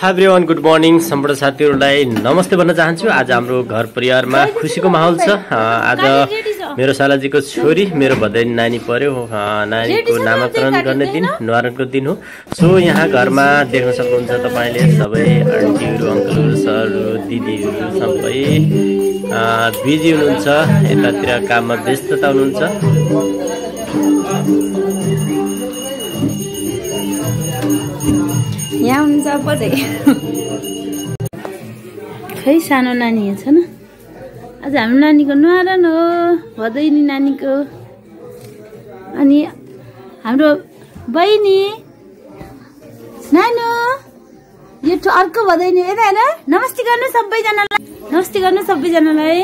High everyone, good morning. सम्पूर्ण साथीहरूलाई नमस्ते भन्न चाहन्छु। आज हाम्रो घर परिवारमा खुसीको माहौल छ। आज मेरो सालाजीको छोरी मेरो भदैनी नानी पर्यो। नानीको नामाकरण गर्ने दिन, न्वारणको दिन हो। सो यहाँ घरमा देख्न सक्नुहुन्छ तपाईँले सबै आन्टीहरू, अङ्कलहरू, सरहरू, दिदीहरू सबै बिजी हुनुहुन्छ, यतातिर काममा व्यस्तता हुनुहुन्छ। यहाँ हुन्छ पछि खै सानो नानी छ न। आज हाम्रो नानीको न्वारण हो, भदैनी नानीको। अनि हाम्रो बहिनी नानु यो अर्को भदैनी यता हेर। नमस्ते गर्नु सबैजनालाई, नमस्ते गर्नु सबैजनालाई,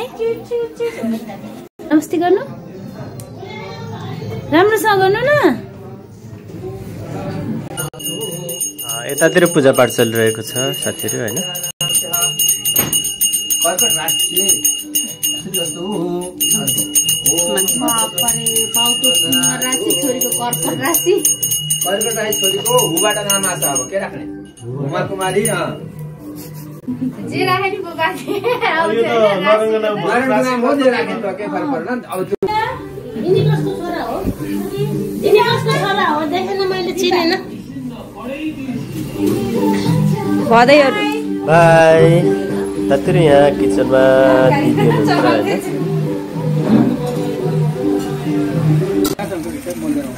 नमस्ते गर्नु, राम्रोसँग गर्नु न। यतातिर पूजापाठ चलिरहेको छ साथीहरू, होइन? बाई साथीहरू, यहाँ किचनमा दिदी हुनुहुन्छ, होइन?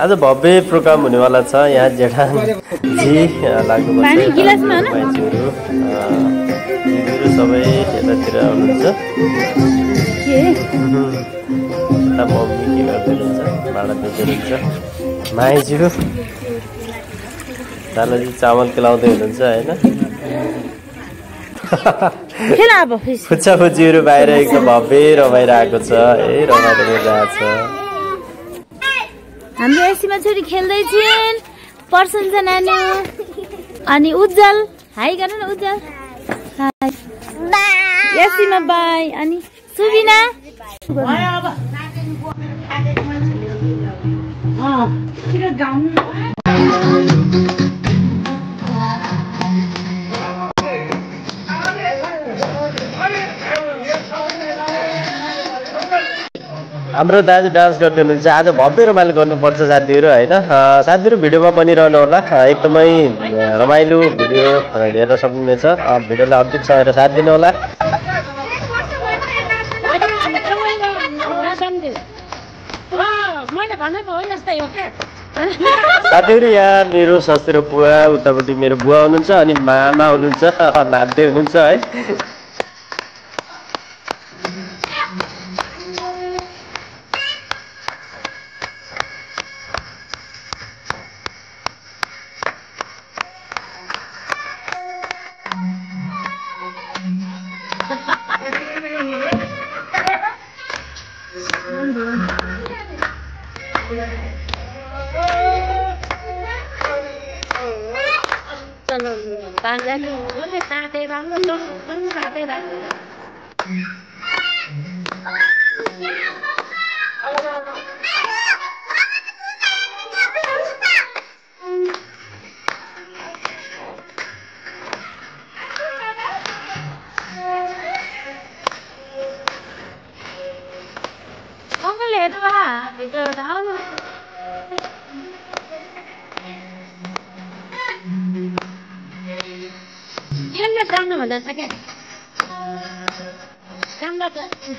आज भव्य प्रोग्राम हुनेवाला छ। यहाँ जेठाजी लाग्नुपर्छ, मान्छेहरू दिदीहरू सबै यतातिर हुनुहुन्छ। यता मम्मी के गर्दै हुनुहुन्छ, भाँडा धुँदै हुनुहुन्छ। माइजू सालाजी चामल केलाउँदै हुनुहुन्छ, होइन? फुच्चा फुच्चीहरू बाहिर एकदम भव्य रमाइरहेको छ है, रमाइलो भइरहेको छ। हाम्रो एसीमा छोरी खेल्दै छिन्, पर्सन्छ नानी। अनि उज्जवल हाई गर्नु न, उज्जवल हाई। एसीमा बाई। अनि सुबिना हाम्रो दाजु डान्स गर्दै हुनुहुन्छ। आज भव्य रमाइलो गर्नुपर्छ साथीहरू, होइन? साथीहरू भिडियोमा बनिरहनु होला, एकदमै रमाइलो भिडियो हेर्न सक्नुहुनेछ। भिडियोलाई अन्तिमसम्म साथ दिनु होला। साथीहरू, यहाँ मेरो ससुरो बुवा, उतापट्टि मेरो बुवा हुनुहुन्छ, अनि मामा हुनुहुन्छ, नाच्दै हुनुहुन्छ, है?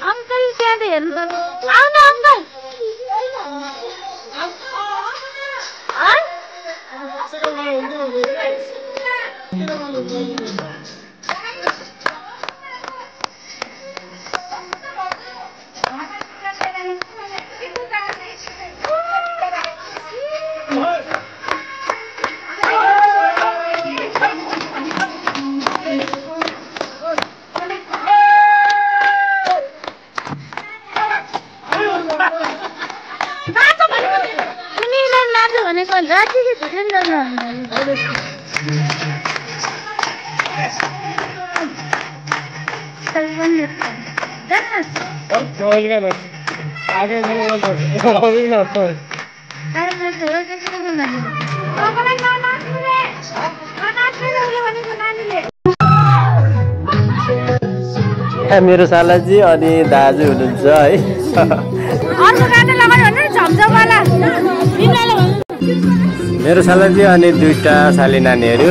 अंकल क्या दे अंकल मेरो सालाजी अनि दाजु हुनुहुन्छ है। मेरो सालाजी अनि दुईटा साली नानीहरू।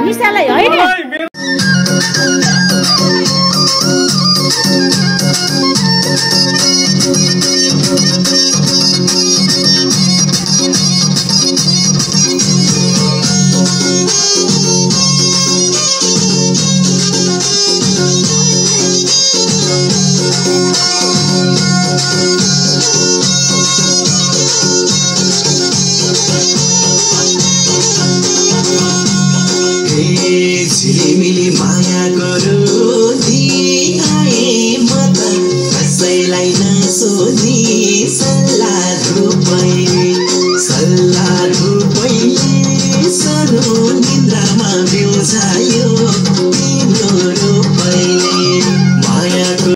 निशालाई होइन झिलिमिली माया गरौ दिए म त कसैलाई नसोधी सल्लाह धुपैले सरो निन्द्रामा बेउसायो तिम्रो